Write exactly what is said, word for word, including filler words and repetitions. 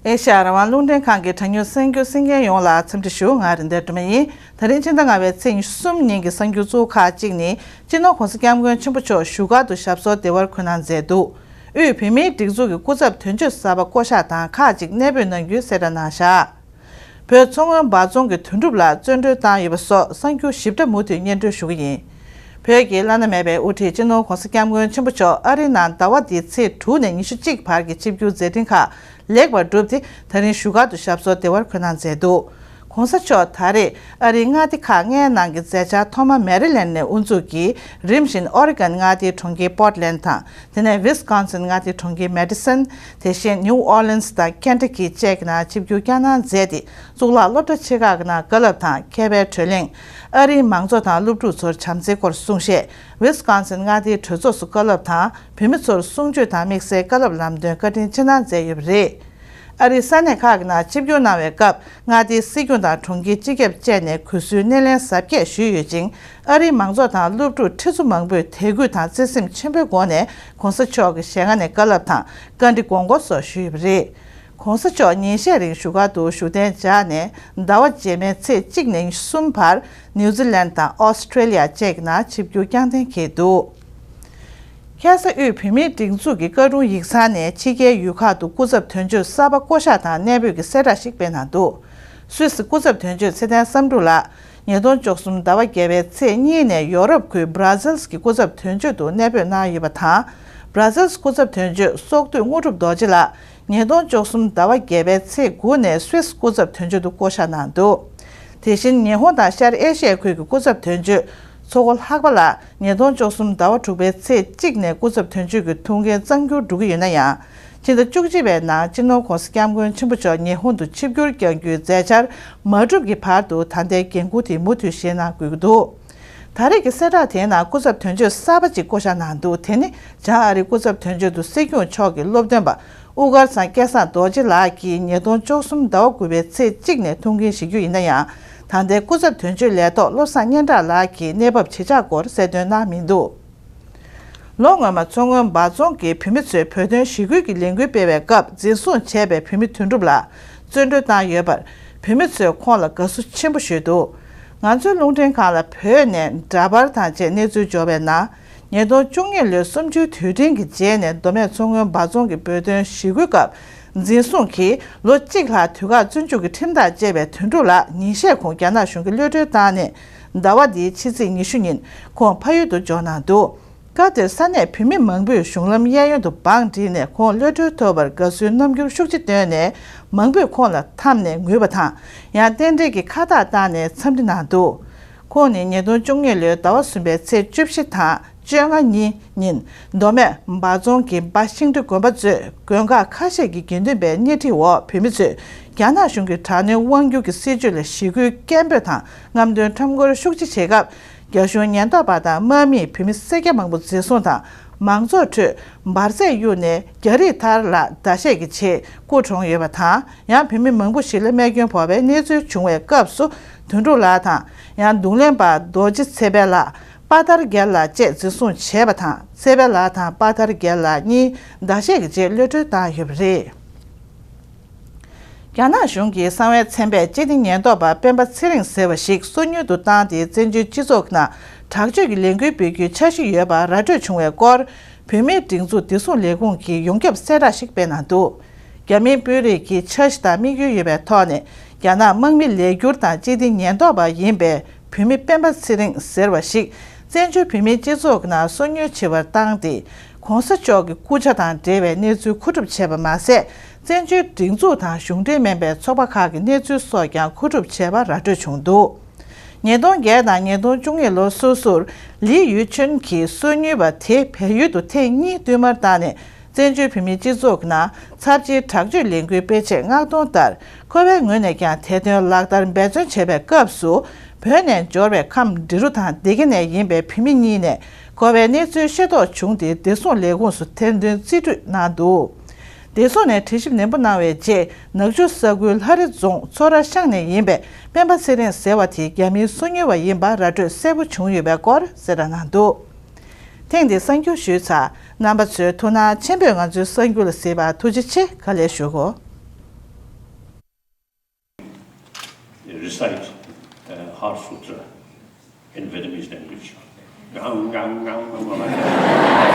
ཨེ་ཤ་ཡ་རང་དབང་རླུང་འཕྲིན་ཁང་གི་དྲ་བརྙན་གསར་འགྱུར་གསན་མཁན་ཡོངས་ལ་འཚམས་འདྲི་ཞུ། ང་རིན་ལྡན་སྒྲོལ་མ་ཡིན། ད་རིང་ཕྱི་ཟླ་ལྔ་པའི་ཚེས་ཉི་ཤུ་གསུམ་ཉིན་གྱི་གསར་འགྱུར་གཙོ་བོ་ཁག་ཅིག་ནི། སྤྱི་ནོར་༸གོང་ས་༸སྐྱབས་མགོན་ཆེན་པོ་མཆོག་བཞུགས་སྒར་དུ་ཞབས་སོར་བདེ་བར་འཁོད་གནང་མཛད་འདུག་དབུས་བོད་མིའི་སྒྲིག་འཛུགས་ཀྱི་སྐུ་ཚབ་དོན་གཅོད་གསར་པ་བསྐོ་གཞག་དང་ཁག་ཅིག་གནས་སྤོས་གནང་རྒྱུའི་གསལ་བསྒྲགས་གནང་བཞག་བོད་མཚོ་སྔོན་འབའ་རྫོང་གི་དོན་གྲུབ་ལགས་བཙོན་གྲོལ་བཏང་ཡོད་པ་སོགས་གསར་འགྱུར་ཞིབ་ཕྲ་མུ་མཐུད་སྙན་སྒྲོན་ཞུ་གི་ཡིན། བོད་ཀྱི་བླ་ན་མེད་པའི་དབུ་ཁྲིད་སྤྱི་ནོར་༸གོང་ས་༸སྐྱབས་མགོན་ཆེན་པོ་མཆོག་ཨ་རིའི་ནང་ཟླ་བ་འདིའི་ཚེས་དྲུག་ནས་ཉི་ཤུ་གཅིག་བར་གྱི་ཆིབས་བསྒྱུར་མཛད་འཕྲིན་ཁག་ལེགས་པར་གྲུབ་སྟེ། ད་རིང་བཞུགས་སྒར་དུ་ཞབས་སོར་བདེ་བར་འཁོད་གནང་མཛད་འདུག ༸གོང་ས་མཆོག་ད་རེས་ཨ་རིའི་མངའ་སྡེ་ཁག་ལྔའི་ནང་གི་མཛད་འཆར་ཐོག་མ་མེ་རི་ལེན་ནས་དབུ་འཛུགས་ཀྱིས། རིམ་བཞིན་ཨོ་རི་གོན་མངའ་སྡེའི་གྲོང་ཁྱེར་པོར་ལེན་དང་། དེ་ནས་ཝིས་ཀོན་སིན་མངའ་སྡེའི་གྲོང་ཁྱེར་མེ་ཏི་སན། དེ་བཞིན་ནིའུ་ཨོར་ལིན་སི་དང་ཁེན་ཊ་ཀི་བཅས་ཀྱི་ནང་ཆིབས་བསྒྱུར་བསྐྱངས་གནང་མཛད་དེ། གཙུག་ལག་སློབ་གྲྭ་ཆེ་ཁག་གི་ནང་བཀའ་སློབ་དང་མཁས་པའི་གྲོས་གླེང་། ཨ་རིའི་མང་ཚོགས་དང་སློབ་ཕྲུག་ཚོར་བྱམས་བརྩེའི་སྐོར་གསུང་བཤད། ཝིས་ཀོན་སིན་མངའ་སྡེའི་གྲོས་ཚོགས་སུ་བཀའ་སློབ་དང་བོད་མི་ཚོར་གསུང་ཆོས་དང་དམིགས་བསལ་བཀའ་སློབ་ལམ་སྟོན་བཀའ་དྲིན་ཆེ་གནང་མཛད་ཡོད་པ་རེད། ཨ་རིའི་ས་གནས་ཁག་གི་ནང་ཆིབས་བསྒྱུར་གནང་བའི་སྐབས། མངའ་སྡེའི་སྲིད་སྐྱོང་དང་གྲོང་ཁྱེར་སྤྱི་ཁྱབ་བཅས་ནས་གུས་བསུའི་སྣེ་ལེན་གཟབ་རྒྱས་ཞུས་ཡོད་ཅིང་། ཨ་རིའི་མང་ཚོགས་དང་སློབ་ཕྲུག་ཁྲི་ཚོ་མང་པོས་དད་གུས་དང་བརྩེ་སེམས་ཆེན་པོའི་སྒོ་ནས་༸གོང་ས་མཆོག་གི་ཞལ་སྔ་ནས་བཀའ་སློབ་དང་བཀའ་འདྲི་དགོངས་སྐོར་སོགས་ཞུས་ཡོད་པ་རེད། ༸གོང་ས་མཆོག་ཉིན་ཤས་རིང་བཞུགས་སྒར་དུ་བཞུགས་གདན་འཇགས་ནས། ཟླ་བ་རྗེས་མའི་ཚེས་གཅིག་ནས་ཉི་ཤུ་གསུམ་བར་ནིའུ་ཛི་ལན་དང་ཨོ་སི་ཁྲེ་ལི་ཡ་བཅས་ཀྱི་ནང་ཆིབས་བསྒྱུར་བསྐྱངས་གཏན་འཁེལ་འདུག་ཁ་ས་དབུས་བོད་མིའི་སྒྲིག་འཛུགས་ཀྱི་བཀའ་དྲུང་ཡིག་ཚང་ནས་ཕྱི་རྒྱལ་ཡུལ་ཁག་ཏུ་སྐུ་ཚབ་དོན་གཅོད་གསར་པ་བསྐོ་གཞག་དང་གནས་སྤོས་ཀྱི་གསལ་བསྒྲགས་ཤིག་སྤེལ་གནང་འདུག་སུད་སི་སྐུ་ཚབ་དོན་གཅོད་ཚེ་བརྟན་བསམ་གྲུབ་ལགས། ཉིས་སྟོང་བཅུ་གསུམ་ཟླ་བ་བརྒྱད་པའི་ཚེས་གཉིས་ནས་ཡོ་རོབ་ཁུལ་སྦྲ་ཟིལ་གྱི་སྐུ་ཚབ་དོན་གཅོད་དུ་གནས་སྤོས་གནང་ཡོད་པ་དང་། སྦྲ་ཟིལ་སྐུ་ཚབ་དོན་གཅོད་སོག་སྟོད་དངོས་གྲུབ་རྡོ་རྗེ་ལགས། ཉིས་སྟོང་བཅུ་གསུམ་ཟླ་བ་བརྒྱད་པའི་ཚེས་དགུ་ནས་སུད་སི་སྐུ་ཚབ་དོན་གཅོད་དུ་བསྐོ་གཞག་གནང་འདུག་དེ་བཞིན་ཉི་ཧོང་དང་ཤར་ཨེ་ཤི་ཡའི་ཁུལ་གྱི་སྐུ་ཚབ་དོན་གཅོད་མཚོ་སྒོ་ལྷག་པ་ལགས། ཉིས་སྟོང་བཅུ་གསུམ་ཟླ་བ་དྲུག་པའི་ཚེས་གཅིག་ནས་སྐུ་ཚབ་དོན་གཅོད་ཀྱི་ཐུགས་འགན་གཙང་སྒྱུར་འགྲོ་གི་ཡོད་ན་ཡང་། ཕྱི་ཟླ་བཅུ་གཅིག་པའི་ནང་སྤྱི་ནོར་༸གོང་ས་༸སྐྱབས་མགོན་ཆེན་པོ་མཆོག་ཉི་ཧོང་དུ་ཆིབས་བསྒྱུར་བསྐྱང་རྒྱུའི་མཛད་འཆར་མ་གྲུབ་ཀྱི་བར་དུ། ད་ལྟའི་འགན་འཁུར་དེ་མུ་མཐུད་བཞེས་གནང་དགོས་ཀྱི་འདུག་ད་རེས་ཀྱི་གསལ་བསྒྲགས་དེའི་ནང་སྐུ་ཚབ་དོན་གཅོད་གསར་པ་ཅིག་བསྐོ་གཞག་གནང་འདུག་དེ་ནི་བྱང་ཨ་རིའི་སྐུ་ཚབ་དོན་གཅོད་དུ་སྲིད་སྐྱོང་མཆོག་གི་སློབ་སྟོན་པ་དབུ་དཀར་ཚང་སྐལ་བཟང་རྡོ་རྗེ་ལགས་ཀྱིས་ཉིས་སྟོང་བཅུ་གསུམ་ཟླ་བ་དགུ་པའི་ཚེས་གཅིག་ནས་ཐུགས་འགན་བཞེས་རྒྱུ་ཡིན་ན་ཡང་། ད་ལྟའི་སྐུ་ཚབ་དོན་གཅོད་ལས་ཐོག་བློ་བཟང་སྙན་གྲགས་ལགས་ཀྱིས་གནས་བབ་ཇི་ཆགས་སྐོར་གསལ་སྟོན་གནང་མི་འདུག་ལོ་སྔོན་མ་མཚོ་སྔོན་འབའ་རྫོང་གི་བོད་མི་ཚོས་བོད་དོན་ཞི་རྒོལ་གྱི་ལས་འགུལ་སྤེལ་བའི་སྐབས་འཛིན་བཟུང་བྱས་པའི་བོད་མི་དོན་གྲུབ་ལགས་བཙོན་གྲོལ་བཏང་ཡོད་པར། བོད་མི་ཚོས་ཁོང་ལ་དགའ་བསུ་ཆེན་པོ་ཞུས་འདུག་ང་ཚོའི་རླུང་འཕྲིན་ཁང་ལ་བོད་ནས་འདྲ་པར་དང་བཅས་གནས་ཚུལ་འབྱོར་བའི་ནང་། ཉིས་སྟོང་བཅུ་གཉིས་ལོའི་གསུམ་བཅུའི་དུས་དྲན་གྱི་རྗེས་ནས། མདོ་སྨད་མཚོ་སྔོན་འབའ་རྫོང་གི་བོད་དོན་ཞི་རྒོལ་སྐབས་འཛིན་བཟུང་གིས་ལོ་གཅིག་ལྷག་དུས་བཀག་བཙོན་འཇུག་གི་ཁྲིམས་ཐག་བཅད་པའི་དོན་གྲུབ་ལགས་ཉིན་ཤས་གོང་རྒྱ་ནག་གཞུང་གིས་གློད་གྲོལ་བཏང་ནས། ཟླ་བ་འདིའི་ཕྱི་ཚེས་ཉི་ཤུ་ཉིན་ཁོང་ཕ་ཡུལ་དུ་འབྱོར་གནང་འདུག་སྐབས་དེར་ས་གནས་བོད་མི་མང་པོས་གཞུང་ལམ་གཡས་གཡོན་དུ་བང་བསྒྲིགས་ནས་ཁོང་གློད་གྲོལ་ཐོབ་པར་དགའ་བསུའི་རྣམ་འགྱུར་ཤུགས་ཆེ་བཏོན་ནས། མང་པོས་ཁོང་ལ་འཐམས་ནས་ངུས་པ་དང་། ཡང་རྟེན་འབྲེལ་གྱི་ཁ་བཏགས་བཏང་ནས་འཚམས་འདྲི་གནང་འདུག་ཁོང་ནི་ཉིས་སྟོང་བཅུ་གཉིས་ལོའི་ཟླ་བ་གསུམ་པའི་ཚེས་བཅུ་བཞི་དང་བཅོ་ལྔ་གཉིས་ཉིན། མདོ་སྨད་འབའ་རྫོང་གི་འབའ་ཤིང་འབྲི་དགོན་པ་གཙོས་དགོན་ཁག་ཁ་ཤས་ཀྱི་དགེ་འདུན་པའི་སྣེ་ཁྲིད་འོག་བོད་མི་ཚོས་རྒྱ་ནག་གཞུང་གི་དྲག་གནོན་དབང་སྒྱུར་གྱི་སྲིད་བྱུས་ལ་ཞི་རྒོལ་སྐད་འབོད་དང་རྔམ་སྟོན་ཁྲོམ་སྐོར་ཤུགས་ཆེ་བྱེད་སྐབས། རྒྱ་གཞུང་ཉེན་རྟོག་པ་དང་དམག་མིས་བོད་མི་སེར་སྐྱ་མང་པོ་འཛིན་བཟུང་དང་མང་ཚོགས་ཁྲོད་འབར་རྫས་གཡུགས་ནས་རྒྱ་རིགས་ཐར་ལ་ཟླ་ཤས་ཀྱི་རྗེས་སྐུ་གྲོངས་ཡོད་པ་དང་། ཡང་བོད་མི་མང་པོ་ཞིག་ལ་རྨས་སྐྱོན་ཕོག་པའི་གནས་ཚུལ་བྱུང་བའི་སྐབས་སུ། དོན་གྲུབ་ལགས་དང་། ཡང་རྡུང་ལེན་པ་རྡོ་རྗེ་ཚེ་འཕེལ་ལགས། པ་ཐར་རྒྱལ་ལགས་བཅས་འཛིན་བཟུང་བྱས་པ་དང་། ཚེ་འཕེལ་ལགས་དང་པ་ཐར་རྒྱལ་ལགས་གཉིས་ཟླ་ཤས་ཀྱི་རྗེས་གློད་གྲོལ་བཏང་ཡོད་པ་རེད། རྒྱ་ནག་གཞུང་གིས་གསང་བའི་མཚན་པས་སྤྱི་བདེ་ཉེན་རྟོག་པ་སྤེན་པ་ཚེ་རིང་ཟེར་བ་ཞིག་སོ་ཉུལ་དུ་བཏང་སྟེ། བཙན་བྱོལ་སྤྱི་ཚོགས་ནང་དྲག་སྤྱོད་ཀྱི་ལས་འགུལ་སྤེལ་རྒྱུའི་འཆར་གཞི་ཡོད་པ་ར་སྤྲོད་བྱུང་བའི་སྐོར། བོད་མིའི་སྒྲིག་འཛུགས་བདེ་སྲུང་ལས་ཁུངས་ཀྱིས་ཡོངས་ཁྱབ་གསལ་བསྒྲགས་ཤིག་སྤེལ་གནང་འདུག་རྒྱ་མིའི་དཔོན་རིགས་ཀྱི་འཆར་གཞི་དང་དམིགས་ཡུལ་ཡོད་པའི་ཐོག་ནས། རྒྱ་ནག་དམག་མི་ལས་འཁྱུར་དང་སྤྱི་བདེ་ཉེན་རྟོག་པ་ཡིན་པའི་བོད་མི་སྤེན་པ་ཚེ་རིང་ཟེར་བ་ཞིག་བཙན་བྱོལ་བོད་མིའི་སྤྱི་ཚོགས་ཀྱི་ནང་སོ་ཉུལ་བྱེད་པར་བཏང་སྟེ། ༸གོང་ས་མཆོག་གི་སྐུ་ཕྱྭ་དང་འབྲེལ་བའི་གནས་ཚུལ་མཁོ་སྒྲུབ་བྱས་པ་མ་ཟད། བཙན་བྱོལ་སྒྲིག་འཛུགས་དང་གཞུང་འབྲེལ་མིན་པའི་ཚོགས་པ་ཁག་གི་གནས་ཚུལ་སོགས་ཀྱང་མཁོ་སྒྲུབ་བྱས་པ་ར་སྤྲོད་བྱུང་འདུག་ཉིས་སྟོང་བརྒྱད་དང་ཉིས་སྟོང་བཅུ་གཉིས་ལོ་སོ་སོར་ལི་ཡུས་ཆོན་གྱིས་སོ་ཉུལ་བ་དེ་བལ་ཡུལ་དུ་ཐེངས་གཉིས་བསྟུད་མར་བཏང་ནས། བཙན་བྱོལ་བོད་མིའི་སྤྱི་ཚོགས་ཀྱི་ནང་ཚབས་ཆེའི་དྲག་སྤྱོད་ལས་འགུལ་སྤེལ་ཆེད་མངགས་གཏོང་ལྟར། ཁོ་པའི་ངོས་ནས་ཀྱང་དེ་དོན་ལག་བསྟར་འབད་བརྩོན་བྱས་པའི་སྐབས་སུ། བོད་ནས་འབྱོར་བའི་ཁམས་འབྲི་རུ་དང་སྡེ་དགེ་ནས་ཡིན་པའི་བོད་མི་གཉིས་ནས་ཁོ་པའི་གནས་ཚུལ་ཤེས་རྟོགས་བྱུང་སྟེ། བདེ་སྲུང་ལས་ཁུངས་སུ་ཐེར་འདོན་རྩིས་སྤྲོད་གནང་འདུག་བདེ་སྲུང་ནས་དྲི་ཞིབ་ནན་པོ་གནང་བའི་རྗེས། ནག་ཆུ་ས་ཁུལ་ལྷ་རི་རྫོང་ཚོ་ར་ཤང་ནས་ཡིན་པའི་སྤེན་པ་ཚེ་རིང་ཟེར་བ་དེ་རྒྱ་མིའི་སོ་ཉུལ་བ་ཡིན་པ་ར་སྤྲོད་གསལ་པོ་བྱུང་ཡོད་པའི་སྐོར་གསལ་བསྒྲགས་གནང་འདུག་ཐེངས་འདིའི་གསར་འགྱུར་ཞུས་ཚར། རྣམ་པ་ཚོས་ཐུགས་སྣང་ཆེན་པོས་ང་ཚོའི་གསར་འགྱུར་ལ་གཟིགས་པར་ཐུགས་རྗེ་ཆེ། དགའ་ལས་ཞུ་གོ། Recite, uh, Heart Sutra in Vietnamese language. Ngang, ngang, ngang, ngang, ngang.